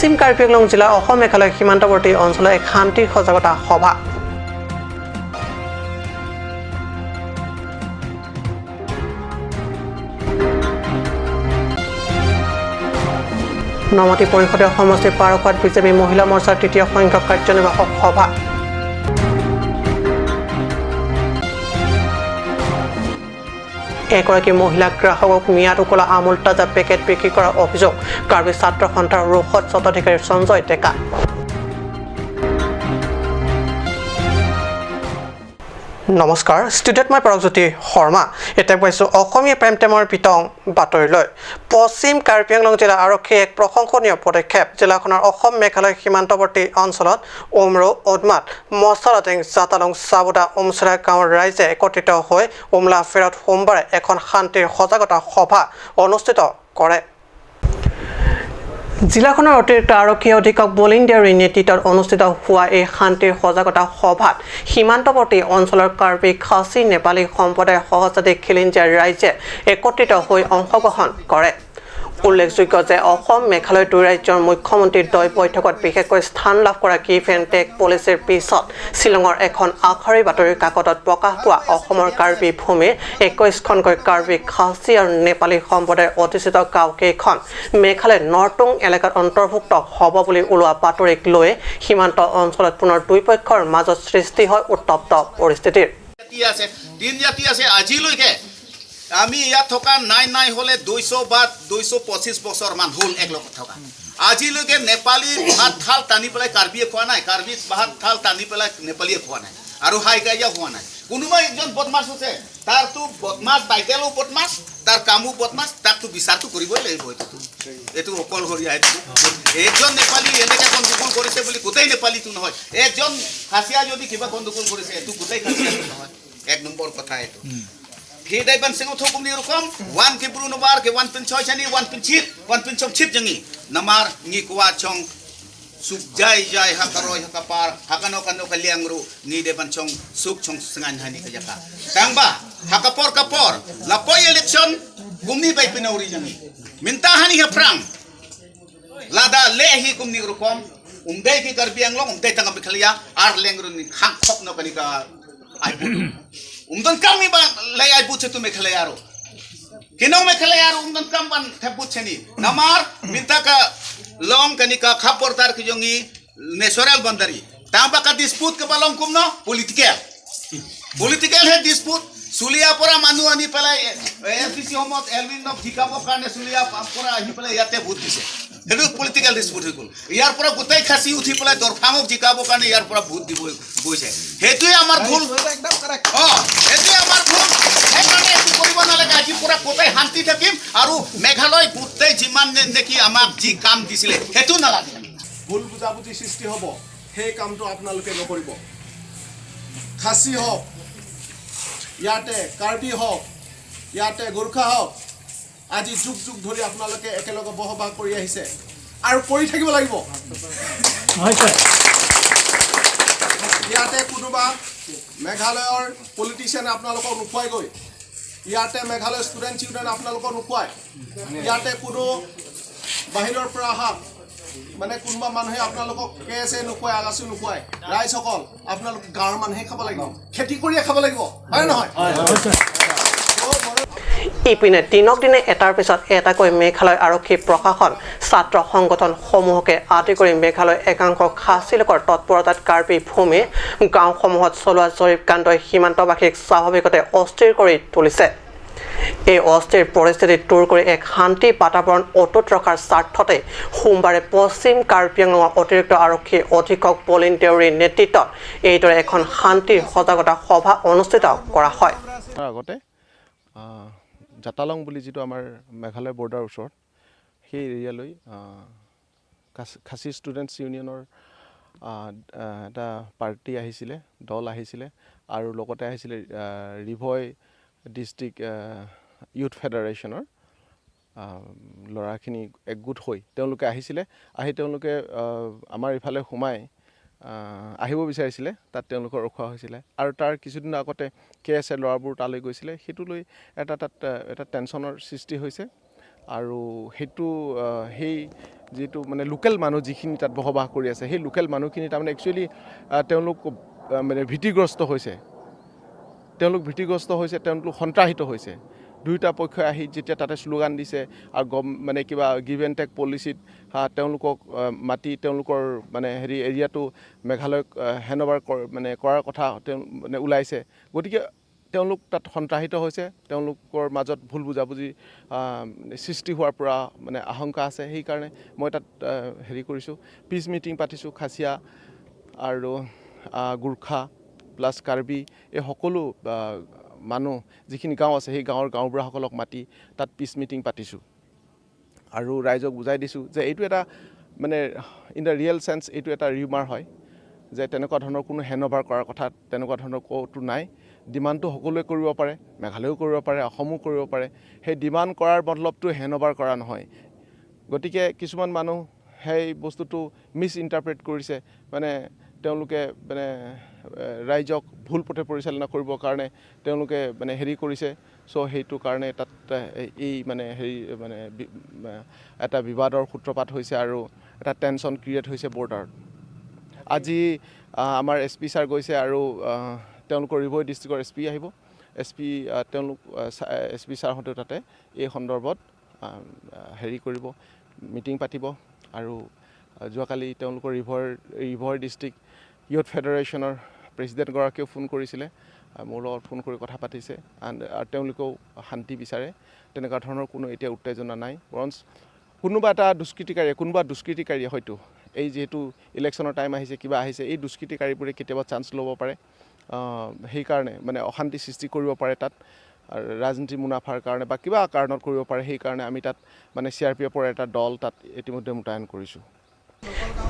পশ্চিম কাৰ্বি আংলং জিলাৰ অসম মেঘালয় সীমান্তৱৰ্তী অঞ্চলৰ এক শান্তিৰ সজাগতা সভা। নমাটি পৰিষদীয় সমষ্টিৰ পাৰখোৱাত বিজেপি মহিলা মৰ্চাৰ তৃতীয় সংখ্যক কাৰ্যনিৰ্বাহক সভা। এগৰাকী মহিলা গ্ৰাহকক ম্যাদ উকলা আমুল তাজা পেকেট বিক্ৰী কৰাৰ অভিযোগ। কাৰ্বি ছাত্ৰ সন্থাৰ ৰোষত স্বত্বাধিকাৰী সঞ্জয় ডেকা। নমস্কাৰ, ষ্টুডিঅ'ত মই পৰগজ্যোতি শৰ্মা। এতিয়া পাইছোঁ অসমীয়া প্ৰাইম টাইমৰ বিতং বাতৰিলৈ। পশ্চিম কাৰ্বি আংলং জিলা আৰক্ষীৰ এক প্ৰশংসনীয় পদক্ষেপ। জিলাখনৰ অসম মেঘালয় সীমান্তৱৰ্তী অঞ্চলত উমৰো, উদমাত, মছালাটেং, জাতালং, চাবুদা, উমচৰা গাঁৱৰ ৰাইজে একত্ৰিত হৈ উমলা ফেৰত সোমবাৰে এখন শান্তিৰ সজাগতা সভা অনুষ্ঠিত কৰে। জিলাখনৰ অতিৰিক্ত আৰক্ষী অধীক্ষক বলিন দেউৰীৰ নেতৃত্বত অনুষ্ঠিত হোৱা এই শান্তিৰ সজাগতা সভাত সীমান্তৱৰ্তী অঞ্চলৰ কাৰ্বি, খাচী, নেপালী সম্প্ৰদায়ৰ সহস্ৰাধিক খিলঞ্জীয়া ৰাইজে একত্ৰিত হৈ অংশগ্ৰহণ কৰে। উল্লেখযোগ্য যে অসম মেঘালয় দুই ৰাজ্যৰ মুখ্যমন্ত্ৰীৰ দ্বয় বৈঠকত বিশেষকৈ স্থান লাভ কৰা গিভ এণ্ড টেক পলিচিৰ পিছত শ্বিলঙৰ এখন আগশাৰীৰ বাতৰি কাকতত প্ৰকাশ পোৱা অসমৰ কাৰ্বি ভূমিৰ 21খনকৈ কাৰ্বি, খাচী আৰু নেপালী সম্প্ৰদায়ৰ অধ্যুষিত গাঁওকেইখন মেঘালয়ৰ নৰটুং এলেকাত অন্তৰ্ভুক্ত হ'ব বুলি ওলোৱা বাতৰিক লৈ সীমান্ত অঞ্চলত পুনৰ দুই পক্ষৰ মাজত সৃষ্টি হয় উত্তপ্ত পৰিস্থিতিৰ। আছে তিন জাতি আছে। আজিলৈকে আমি ইয়াত থকা নাই নাই হ'লে 200 বা 225 বছৰমান হ'ল একলগত থকা। আজিলৈকে নেপালী ভাত থাল টানি পেলাই কাৰ্বিয়ে খোৱা নাই, কাৰ্বি ভাত থাল টানি পেলাই নেপালীয়ে খোৱা নাই, আৰু হাই কাজিয়া হোৱা নাই। কোনোবা একজন বদমাছ আছে, তাৰতো বদমাছ টাইটেলো বদমাছ, তাৰ কামো বদমাছ, তাকতো বিচাৰটো কৰিবই লাগিব। এইটোতো এইটো অকলশৰীয়া। এইটো একজন নেপালী এনেকৈ গণ্ডগোল কৰিছে বুলি গোটেই নেপালীটো নহয়, এজন খাচীয়া যদি কিবা গণ্ডগোল কৰিছে এইটো গোটেই খাচীয়াটো নহয়। এক নম্বৰ কথা এইটো। Hidai ban sing uthu kumni rukom wan ke bru nobar ke wan pin choi chani wan pin chit wan pin chom chit jangi namar ngi kwa chong suk jai jai hakaroi hakapar hakano kano kaliangru ngi de ban chong suk chong sengan hani ka jaka tangba hakapor kapor lapoi election kumni bai pinauri jangi minta hani ha prang lada lehi kumni rukom umdai ki karbiang long umdai tangam bikhalia ar lengru ni khak khop no kanika ai umdan kami ba lay ay butse tu Meghalaya aro kino Meghalaya aro umdan kam ban thep ni namar minta ka long kanika khapor tar ki jongi natural bandari tamba ka dispute ka balong kumno political political he dispute Sulia পৰা মানুহ আনি পেলাই L P C সময়ত এলবিনক জিকাবৰ কাৰণে চুলিয়া পৰা আহি পেলাই ইয়াতে ভোট দিছে, সেইটো পলিটিকেল ডিছপুট হৈ গ'ল। ইয়াৰ পৰা গোটেই খাচী উঠি পেলাই দৰফাঙক জিকাবৰ কাৰণে ইয়াৰ পৰা ভোট দিব গৈছে, সেইটোৱে আমাৰ ভুল। সেইটোৱে আমাৰ ভুল। সেইকাৰণে এইটো কৰিব নালাগে। আজিৰ পৰা গোটেই শান্তি থাকিম আৰু মেঘালয় গোটেই যিমান নেকি আমাক যি কাম দিছিলে সেইটো নালাগে। ভুল বুজাবুজি সৃষ্টি হ'ব, সেই কামটো আপোনালোকে নকৰিব। খাচী হওক, ইয়াতে কাৰ্বি হওক, ইয়াতে গোৰ্খা হওক, আজি যুগ যুগ ধৰি আপোনালোকে একেলগে বসবাস কৰি আহিছে আৰু কৰি থাকিব লাগিব। ইয়াতে কোনোবা মেঘালয়ৰ পলিটিচিয়ানে আপোনালোকক নোখোৱাইগৈ, ইয়াতে মেঘালয়ৰ ষ্টুডেণ্ট চিলড্ৰেন আপোনালোকক নোখোৱায়, ইয়াতে কোনো বাহিৰৰ পৰা অহা মানে কোনোবা মানুহে আপোনালোকক কে এছ এ নোখোৱায়, আগাচি নোখোৱায়। ৰাইজসকল, আপোনালোক গাঁৱৰ মানুহে খাব লাগিব, খেতি কৰিয়ে খাব লাগিব, হয় নহয়? ইপিনে দিনক দিনে এটাৰ পিছত এটাকৈ মেঘালয় আৰক্ষী প্ৰশাসন, ছাত্ৰ সংগঠনসমূহকে আদি কৰি মেঘালয় একাংশ খাচী লোকৰ তৎপৰতাত কাৰ্বি ভূমি গাঁওসমূহত চলোৱা জৰীপ কাণ্ডই সীমান্তবাসীক স্বাভাৱিকতে অস্থিৰ কৰি তুলিছে। এই অস্থিৰ পৰিস্থিতি দূৰ কৰি এক শান্তি বাতাবৰণ অটুট ৰখাৰ স্বাৰ্থতে সোমবাৰে পশ্চিম কাৰ্বি আংলঙৰ অতিৰিক্ত আৰক্ষী অধীক্ষক বলিন দেউৰীৰ নেতৃত্বত এইদৰে এখন শান্তিৰ সজাগতা সভা অনুষ্ঠিত কৰা হয়। তাৰ আগতে জাতালং বুলি যিটো আমাৰ মেঘালয় বৰ্ডাৰ ওচৰত সেই এৰিয়ালৈ খাচী ষ্টুডেণ্টছ ইউনিয়নৰ এটা পাৰ্টি আহিছিলে, দল আহিছিলে আৰু লগতে আহিছিলে ৰিভয় ডিষ্ট্ৰিক্ট ইউথ ফেডাৰেশ্যনৰ ল'ৰাখিনি একগোট হৈ তেওঁলোকে আহিছিলে। আহি তেওঁলোকে আমাৰ ইফালে সোমাই আহিব বিচাৰিছিলে, তাত তেওঁলোকৰ ৰখোৱা হৈছিলে আৰু তাৰ কিছুদিন আগতে কে এছ এ ল'ৰাবোৰ তালৈ গৈছিলে, সেইটো লৈ এটা তাত এটা টেনশ্যনৰ সৃষ্টি হৈছে। আৰু সেইটো সেই যিটো মানে লোকেল মানুহ যিখিনি তাত বসবাস কৰি আছে, সেই লোকেল মানুহখিনি তাৰমানে একচুৱেলি তেওঁলোক মানে ভীতিগ্ৰস্ত হৈছে, তেওঁলোক ভীতিগ্ৰস্ত হৈছে, তেওঁলোক সন্ত্ৰাসিত হৈছে। দুয়োটা পক্ষই আহি যেতিয়া তাতে শ্লোগান দিছে আৰু গম মানে কিবা গিভ এণ্ড টেক পলিচিত তেওঁলোকক মাতি তেওঁলোকৰ মানে হেৰি এৰিয়াটো মেঘালয়ক হেণ্ড অভাৰ মানে কৰাৰ কথা তেওঁ মানে ওলাইছে। গতিকে তেওঁলোক তাত সন্ত্ৰাসিত হৈছে, তেওঁলোকৰ মাজত ভুল বুজাবুজি সৃষ্টি হোৱাৰ পৰা মানে আশংকা আছে। সেইকাৰণে মই তাত হেৰি কৰিছোঁ, পিচ মিটিং পাতিছোঁ। খাচীয়া আৰু গোৰ্খা প্লাছ কাৰ্বি এই সকলো মানুহ যিখিনি গাঁও আছে সেই গাঁৱৰ গাঁওবুঢ়াসকলক মাতি তাত পিচ মিটিং পাতিছোঁ আৰু ৰাইজক বুজাই দিছোঁ যে এইটো এটা মানে ইন the real sense এইটো এটা ৰিউমাৰ হয়, যে তেনেকুৱা ধৰণৰ কোনো হেণ্ড অভাৰ কৰাৰ কথা তেনেকুৱা ধৰণৰ ক'তো নাই। ডিমাণ্ডটো সকলোৱে কৰিব পাৰে, মেঘালয়েও কৰিব পাৰে, অসমো কৰিব পাৰে। সেই ডিমাণ্ড কৰাৰ মতলবটো হেণ্ড অভাৰ কৰা নহয়। গতিকে কিছুমান মানুহ সেই বস্তুটো মিছ ইণ্টাৰপ্ৰেট কৰিছে, মানে তেওঁলোকে মানে ৰাইজক ভুল পথে পৰিচালনা কৰিবৰ কাৰণে তেওঁলোকে মানে হেৰি কৰিছে। চ' সেইটো কাৰণে তাত এই মানে হেৰি মানে এটা বিবাদৰ সূত্ৰপাত হৈছে আৰু এটা টেনশ্যন ক্ৰিয়েট হৈছে বৰ্ডাৰত। আজি আমাৰ এছ পি ছাৰ গৈছে আৰু তেওঁলোকৰ ৰিভৈ ডিষ্ট্ৰিক্টৰ এছ পি আহিব। এছ পি তেওঁলোক এছ পি ছাৰহঁতেও তাতে এই সন্দৰ্ভত হেৰি কৰিব, মিটিং পাতিব। আৰু যোৱাকালি তেওঁলোকৰ ৰিভৰ ডিষ্ট্ৰিক্ট ইউথ ফেডাৰেশ্যনৰ প্ৰেচিডেণ্টগৰাকীয়েও ফোন কৰিছিলে, মোৰ লগত ফোন কৰি কথা পাতিছে। আৰু তেওঁলোকেও শান্তি বিচাৰে, তেনেকুৱা ধৰণৰ কোনো এতিয়া উত্তেজনা নাই। বৰঞ্চ কোনোবা এটা দুষ্কৃতিকাৰীয়ে, কোনোবা দুষ্কৃতিকাৰীয়ে হয়তো এই যিহেতু ইলেকশ্যনৰ টাইম আহিছে, কিবা আহিছে, এই দুষ্কৃতিকাৰীবোৰে কেতিয়াবা চান্স ল'ব পাৰে, সেইকাৰণে মানে অশান্তি সৃষ্টি কৰিব পাৰে তাত, আৰু ৰাজনীতি মুনাফাৰ কাৰণে বা কিবা কাৰণত কৰিব পাৰে। সেইকাৰণে আমি তাত মানে চি আৰ পি এফৰ এটা দল তাত ইতিমধ্যে মোতায়েন কৰিছোঁ।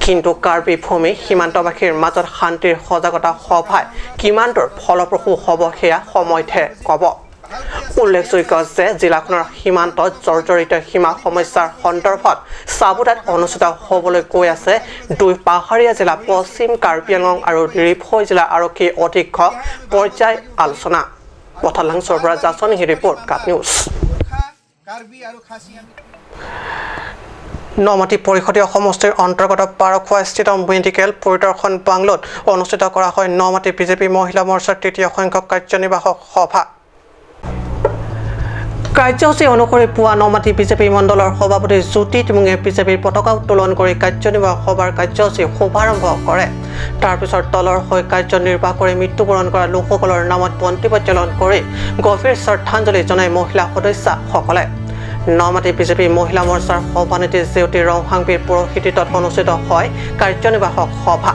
কিন্তু কাৰ্বি ভূমি সীমান্তবাসীৰ মাজত শান্তিৰ সজাগতা সভাই কিমান দূৰ ফলপ্ৰসূ হ'ব সেয়া সময়তহে ক'ব। উল্লেখযোগ্য যে জিলাখনৰ সীমান্তত জৰ্জৰিত সীমা সমস্যাৰ সন্দৰ্ভত চাবুতাত অনুষ্ঠিত হ'বলৈ গৈ আছে দুই পাহাৰীয়া জিলা পশ্চিম কাৰ্বি আংলং আৰু ৰিভৈ জিলা আৰক্ষী অধীক্ষক পৰ্যায় আলোচনা। পথালাংছৰ পৰা জাচনী ৰিপৰ্ট, কাট নিউজ। নমাটি পৰিষদীয় সমষ্টিৰ অন্তৰ্গত পাৰখোৱাস্থিত মেডিকেল পৰিদৰ্শন বাংলোত অনুষ্ঠিত কৰা হয় নমাটি বিজেপি মহিলা মৰ্চাৰ তৃতীয় সংখ্যক কাৰ্যনিৰ্বাহক সভা। কাৰ্যসূচী অনুসৰি পুৱা নমাটি বিজেপি মণ্ডলৰ সভাপতি জ্যোতি তিমুঙে বিজেপিৰ পতাকা উত্তোলন কৰি কাৰ্যনিৰ্বাহক সভাৰ কাৰ্যসূচী শুভাৰম্ভ কৰে। তাৰপিছত দলৰ হৈ কাৰ্যনিৰ্বাহ কৰি মৃত্যুবৰণ কৰা লোকসকলৰ নামত বন্তি প্ৰজ্বলন কৰি গভীৰ শ্ৰদ্ধাঞ্জলি জনাই মহিলা সদস্যাসকলে। নমাটি বিজেপি মহিলা মৰ্চাৰ সভানেত্ৰী জেউতি ৰংহাংপিৰ পৌৰোহিত্যত অনুষ্ঠিত হয় কাৰ্যনিৰ্বাহক সভা।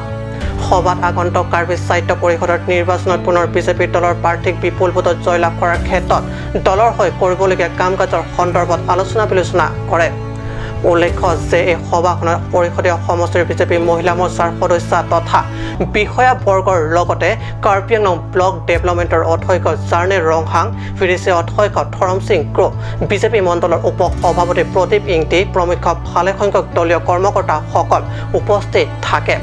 সভাত আগন্তুক কাৰ্বি সাহিত্য পৰিষদৰ নিৰ্বাচনত পুনৰ বিজেপি দলৰ প্ৰাৰ্থীক বিপুল ভোটত জয়লাভ কৰাৰ ক্ষেত্ৰত দলৰ হৈ কৰিবলগীয়া কাম কাজৰ সন্দৰ্ভত আলোচনা বিলোচনা কৰে। উল্লেখ্য যে এই সভাখনত পৰিষদীয় সমষ্টিৰ বিজেপি মহিলা মৰ্চাৰ সদস্যা তথা বিষয়াবৰ্গৰ লগতে কাৰ্বি আংলং ব্লক ডেভেলপমেণ্টৰ অধ্যক্ষ জাৰ্নে ৰংহাং, ভিডিচি অধ্যক্ষ ধৰম সিং ক্ৰ, বিজেপি মণ্ডলৰ উপ সভাপতি প্ৰদীপ ইংটি প্ৰমুখ্য ভালেসংখ্যক দলীয় কৰ্মকৰ্তাসকল উপস্থিত থাকে।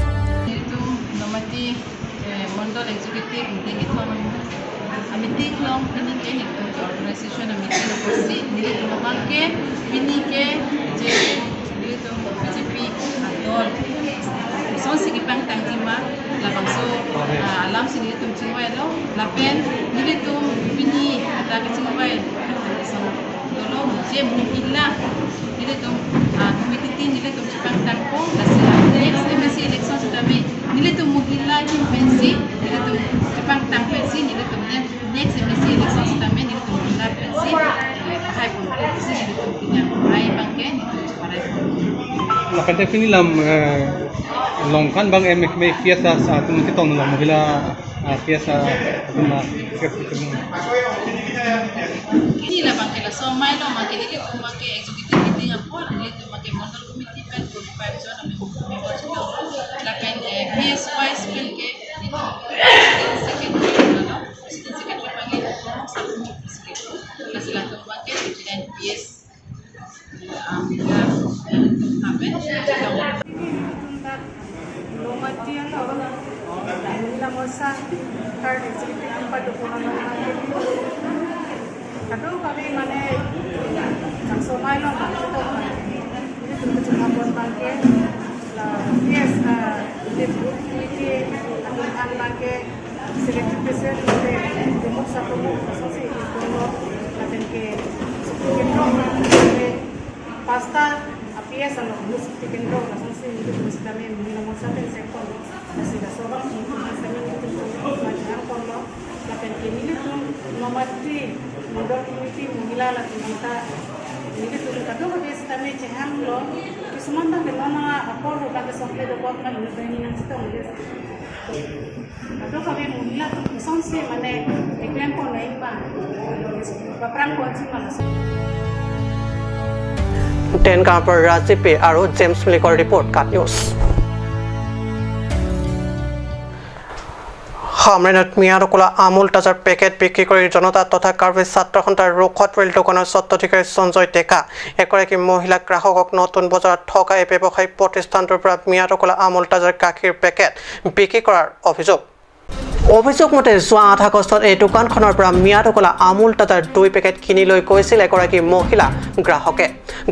Lakante pinilam longkan bang emek me piasa sa tum kitong lang mohila piasa tuma kini la bang kela so mai no ma kele ke ma ke executive meeting apo le to ma ke mondal committee pen 45 jon ame member la pen PS vice pen ke secretary no president secretary pange sa president la sila to ma ke president PS মানে So mai lo ma to ma ni tu tu ha bon bang ke la yes le committee atun an bang ke selected person le demok sa ko so si ko lo la pen ke kendro le pasta apies alo mus kendro la so si ni tu sa me ni lo mo sa pen se ko la si la so ba ni sa me ni tu ma jang ko lo la pen ke ni tu nomati mondol committee মহিলা la tumta ni tu ka do ke sa me chehang lo কিছুমান বা বেমাৰ আকৌ ৰোগাকে চকলে ৰোগত মানে তো কবে মহিলা সনসে মানে একলেম কোন বা বা প্রাণ কোন মানে। টেনগাঁৱৰ পৰা ৰাজীৱ পে আৰু জেমছ মিলিকৰ ৰিপৰ্ট, কাট নিউজ। হামৰেনত মিয়াৰকোলা আমুল তাজাৰ পেকেট বিক্ৰী কৰি জনতা তথা কাৰ্বি ছাত্ৰ সন্থাৰ ৰোষত পৰিল দোকানৰ স্বত্বাধিকাৰী সঞ্জয় ডেকা। এগৰাকী মহিলা গ্ৰাহকক নতুন বজাৰত থকা এই ব্যৱসায়িক প্ৰতিষ্ঠানটোৰ পৰা মিয়াৰকোলা আমুল তাজাৰ গাখীৰ পেকেট বিক্ৰী কৰাৰ অভিযোগ। অভিযোগ মতে যোৱা ৮ আগষ্টত এই দোকানখনৰ পৰা মিয়াৰকোলা আমুল তাজাৰ 2 পেকেট কিনি লৈ গৈছিল এগৰাকী মহিলা গ্ৰাহকে।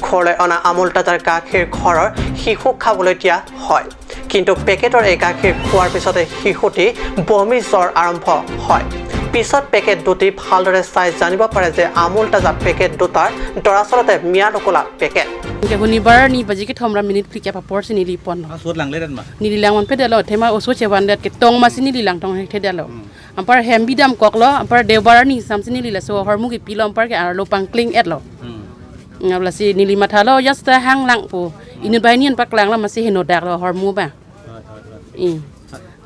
ঘৰলৈ অনা আমুল তাজাৰ গাখীৰ ঘৰৰ শিশুক খাবলৈ দিয়া হয়, কিন্তু পেকেটৰ এই গাখীৰ খোৱাৰ পিছতে শিশুটি বমি জ্বৰ আৰম্ভ হয়। পিছত পেকেট দুটি ভালদৰে চাই জানিব পাৰে যে আমুল তাজা পেকেট দুটাৰ দৰাচলতে মিয়াৰকোলা packet. Bunibar ni baji ke thomra minute pli ke papor si nili pon ni lilang man pedalo thema oso chewan dat ke tong ma si nili lang tong he thedalo ampar hem bidam kok lo ampar debar ni sam si nili la so hormu ke pilo ampar ke arlo pangkling et lo ngabla si nili mathalo yasta hang lang pu inu bainian pak lang la ma si heno dak lo hormu ba i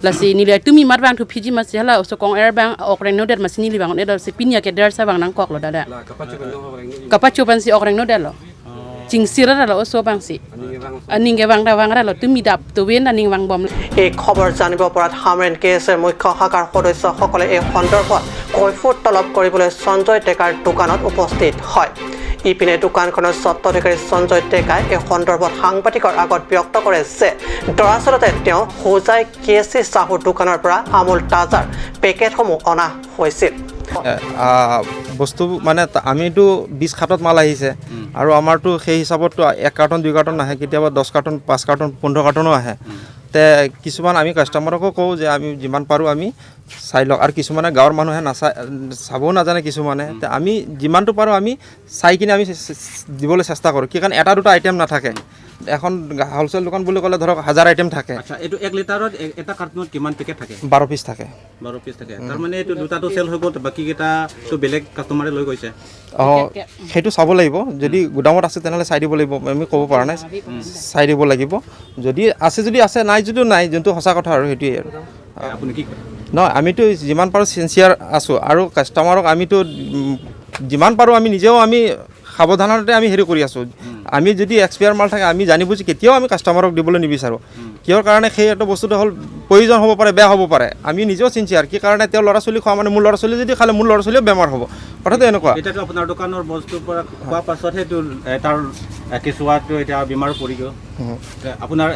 la si nili tumi mat bang thu phiji ma si hala oso kong er bang ok reng no dat ma si nili bang ne si pinya ke der sa bang nang kok lo dada kapachu ban si ok reng no dat lo এই খবৰ জানিব পৰাত হামৰেন কে S এৰ মুখ্য শাখাৰ সদস্যসকলে এই সন্দৰ্ভত কৈফুট তলব কৰিবলৈ সঞ্জয় ডেকাৰ দোকানত উপস্থিত হয়। ইপিনে দোকানখনৰ স্বত্বাধিকাৰী সঞ্জয় ডেকাই এই সন্দৰ্ভত সাংবাদিকৰ আগত ব্যক্ত কৰে যে দৰাচলতে তেওঁ হোজাই কে চি চাহুৰ দোকানৰ পৰা আমুল তাজাৰ পেকেটসমূহ অনা হৈছিল। বস্তু মানে আমিতো 20 খাটত মাল আহিছে আৰু আমাৰতো সেই হিচাপততো 1 কাৰ্টন 2 কাৰ্টন নাহে, কেতিয়াবা 10 কাৰ্টন 5 কাৰ্টন 15 কাৰ্টনো আহে। তে কিছুমান আমি কাষ্টমাৰকো কওঁ যে আমি যিমান পাৰোঁ আমি চাই লওক, আৰু কিছুমানে গাঁৱৰ মানুহে নাচাই চাবও নাজানে কিছুমানে। তে আমি যিমানটো পাৰোঁ আমি চাই কিনে আমি দিবলৈ চেষ্টা কৰোঁ, কি কাৰণ এটা দুটা আইটেম নাথাকে। এখন হোলচেল দোকান বুলি ক'লে ধৰক 1000 আইটেম থাকে। আচ্ছা, এইটো 1 লিটাৰত এটা কাৰ্টনত কিমান পেকেট থাকে? 12 পিচ থাকে। 12 পিচ থাকে, তাৰমানে এইটো দুটাটো চেল হৈ গ'ল, বাকীকেইটা তো বেলেগ কাষ্টমাৰে লৈ গৈছে। অঁ, সেইটো চাব লাগিব, যদি গুদামত আছে তেনেহ'লে চাই দিব লাগিব, আমি ক'ব পৰা নাই, চাই দিব লাগিব। যদি আছে যদি আছে, নাই যদিও নাই, যোনটো সঁচা কথা আৰু সেইটোৱেই আৰু। আপুনি কি কয়? নহয়, আমিতো যিমান পাৰোঁ চিনচিয়াৰ আছোঁ আৰু কাষ্টমাৰক আমিতো যিমান পাৰোঁ আমি নিজেও আমি সাৱধানতে আমি হেৰি কৰি আছোঁ। আমি যদি এক্সপায়াৰ মাল থাকে আমি জানি বুজি কেতিয়াও আমি কাষ্টমাৰক দিবলৈ নিবিচাৰোঁ, কিহৰ কাৰণে সেই এটা বস্তুটো হ'ল প্ৰয়োজন হ'ব পাৰে, বেয়া হ'ব পাৰে। আমি নিজেও চিনচিয়াৰ, কি কাৰণে তেওঁ ল'ৰা ছোৱালী খোৱা মানে মোৰ ল'ৰা ছোৱালী যদি খালে মোৰ ল'ৰা ছোৱালীও বেমাৰ হ'ব, কথাটো এনেকুৱা। এতিয়াতো আপোনাৰ দোকানৰ বস্তুৰ পৰা খোৱা পাছতহে তাৰ কেঁচুৱাটো এতিয়া বেমাৰ পৰি গ'ল, আপোনাৰ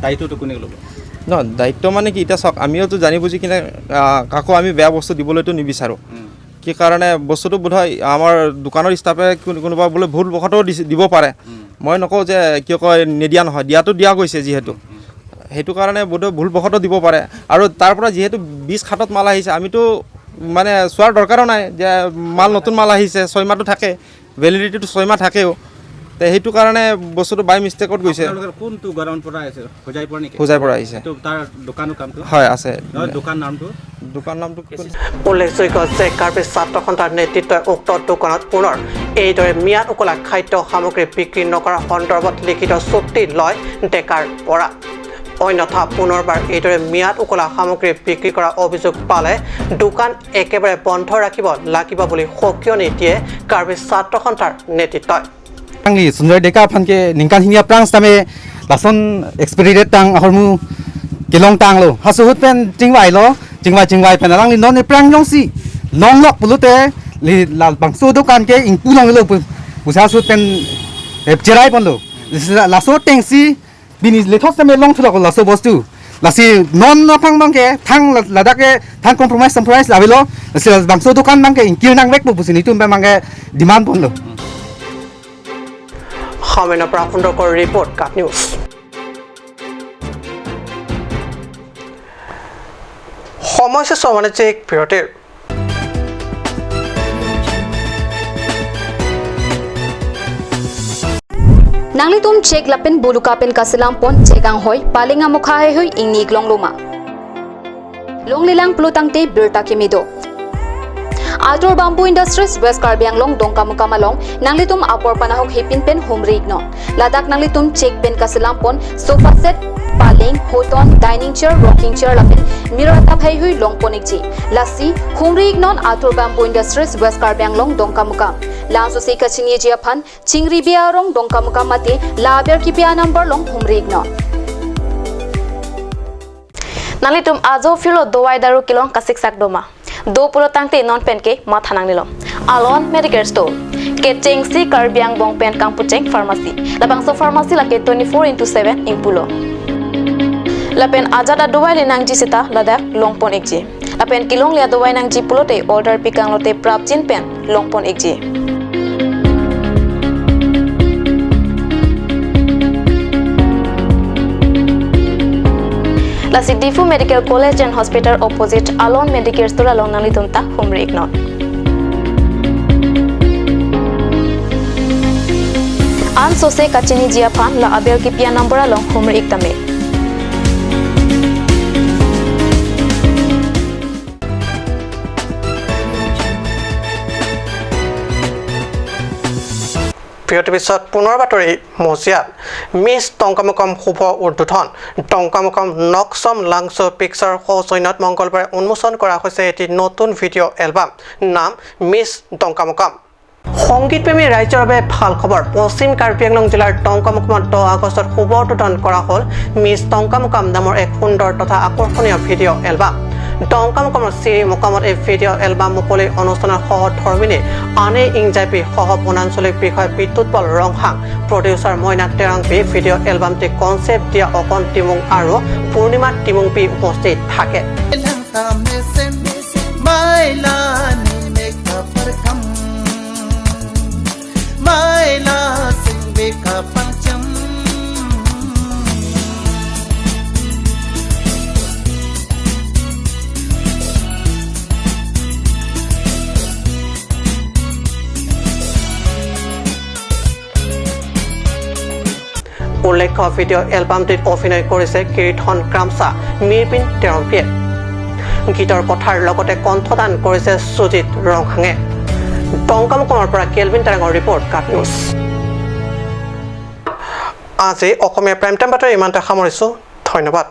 দায়িত্বটো কোনে ল'ব? নহয়, দায়িত্ব মানে কি, এতিয়া চাওক আমিওতো জানি বুজি কিনে কাকো আমি বেয়া বস্তু দিবলৈতো নিবিচাৰোঁ, কি কাৰণে বস্তুটো বোধহয় আমাৰ দোকানৰ ষ্টাফে কোনোবা বোলে ভুলবশতঃ দিব পাৰে, মই নকওঁ যে কিয় কয় নিদিয়া নহয়, দিয়াটো দিয়া গৈছে যিহেতু, সেইটো কাৰণে বোধহয় ভুলবশতঃ দিব পাৰে। আৰু তাৰ পৰা যিহেতু 20 খাটত মাল আহিছে, আমিতো মানে চোৱাৰ দৰকাৰো নাই যে মাল নতুন মাল আহিছে, 6 মাহটো থাকে, ভেলিডিটিটো 6 মাহ থাকেও, তে সেইটো কাৰণে বস্তুটো বাই মিষ্টেকত গৈছে। কোনটো গাঁৱৰ পৰা আহিছে? হোজাইৰ পৰা নেকি? হোজাইৰ পৰা আহিছে। তাৰ দোকানৰ নামটো? হয় আছে। দোকান নামটো? দোকান নামটো। উল্লেখযোগ্য যে কাৰ্বি ছাত্ৰ সন্থাৰ নেতৃত্বই উক্ত দোকানত পুনৰ এইদৰে ম্যাদ উকলা খাদ্য সামগ্ৰী বিক্ৰী নকৰাৰ সন্দৰ্ভত লিখিত চুক্তি লয় ডেকাৰ পৰা। অন্যথা পুনৰবাৰ এইদৰে ম্যাদ উকলা সামগ্ৰী বিক্ৰী কৰাৰ অভিযোগ পালে দোকান একেবাৰে বন্ধ ৰাখিব লাগিব বুলি সকিয়নি দিয়ে কাৰ্বি ছাত্ৰ সন্থাৰ নেতৃত্বই। Angli Sanjay Deka phanke ningkan hinia prang stame lason expiry date tang hormu kelong tang lo hasu hut pen jingwai lo jingwai jingwai pen lang li non prang yong si long lok pulute li lal bangsu dokan ke ing pulong lo pusa su pen cherai pon lo laso tengsi bini le thot stame long thulok laso bostu lasi non na phang bang ke thang ladak ke thang compromise compromise labi lo lasi bangsu dokan bang ke ing kil nang bek pu pusini tum bang ke demand pon lo। খামেনৰ পৰা সুন্দৰকৰ report, কাট news. সময় শেষ বাণিজ্যিক বিৰতিৰ। Nangli tum chek lapin buluka pen kasilam pon chegang hoi palinga mukha he hoi ingni glong loma long lilang plutang te birta kemido Altor Bamboo Industries West Karbi Anglong dongka mukama long nangli tum apor panahok hipin pen humri igno Ladakh nangli tum chek pen kasilam pon sofa set paling hoton dining chair rocking chair lapin mirror tap hai hui long ponik ji lasi humri ignon Altor Bamboo Industries West Karbi Anglong dongka mukam Lanso se kachini jia phan chingri bia rong dongka mukam mate laber ki pia number long humri ignon Nangli tum ajo filo dowai daru kilong kasik sak doma do pulo tangte non pen ke matha nang nilo Alon Medical Store ke chengsi Karbiang bong pen kangpucheng pharmacy labang so pharmacy la ke 24/7 ingpulo lapen ajada dowai le nangji sita ladak longpon ekji lapen kilong lia dowai nangji pulote order pikang lote prapchin pen longpon ekji Lasi Difu Medical College and Hospital opposite Alon Medical Store along nangli tumta humri ignon An sose kachini jia phan la abel ki pia number along humri iktame বিৰতিৰ পিছত পুনৰ বাতৰি মজিয়াত miss টংকামুকম শুভ উদ্বোধন। টংকামুকম নকচম lungs picture সৌজন্যত মংগলবাৰে উন্মোচন কৰা হৈছে এটি নতুন ভিডিঅ' এলবাম, নাম মিছ টংকামুকম। সংগীতপ্ৰেমী ৰাইজৰ বাবে ভাল খবৰ, পশ্চিম কাৰ্বি আংলং জিলাৰ টংকামুকমত 10 আগষ্টত শুভ উদ্বোধন কৰা হ'ল মিছ টংকামুকম নামৰ এক সুন্দৰ তথা আকৰ্ষণীয় ভিডিঅ' এলবাম। টংকামুকমৰ শ্ৰী মুকামত এই ভিডিঅ' এলবাম মুকলি অনুষ্ঠানৰ সহধৰ্মিনী আনে ইংজাইপি, সহ বনাঞ্চলিক বিষয়া বিদ্যুৎপল ৰংহাং, প্ৰডিউচাৰ মইনা তেৰাংপি, ভিডিঅ' এলবামটি কনচেপ্ট দিয়া অকণ টিমুং আৰু পূৰ্ণিমা টিমুংপি উপস্থিত থাকে। উল্লেখ্য, ভিডিঅ' এলবামটিত অভিনয় কৰিছে কীৰ্তন ক্ৰামচা, মিৰপিন তেৰম্পিয়ে। গীতৰ কথাৰ লগতে কণ্ঠদান কৰিছে সুজিত ৰংহাঙে। টংকামুকমৰ পৰা কেলভিন তেৰাঙৰ ৰিপৰ্ট, কাট নিউজ। আজি অসমীয়া প্ৰাইম টাইম বাতৰি ইমানতে সামৰিছোঁ। ধন্যবাদ।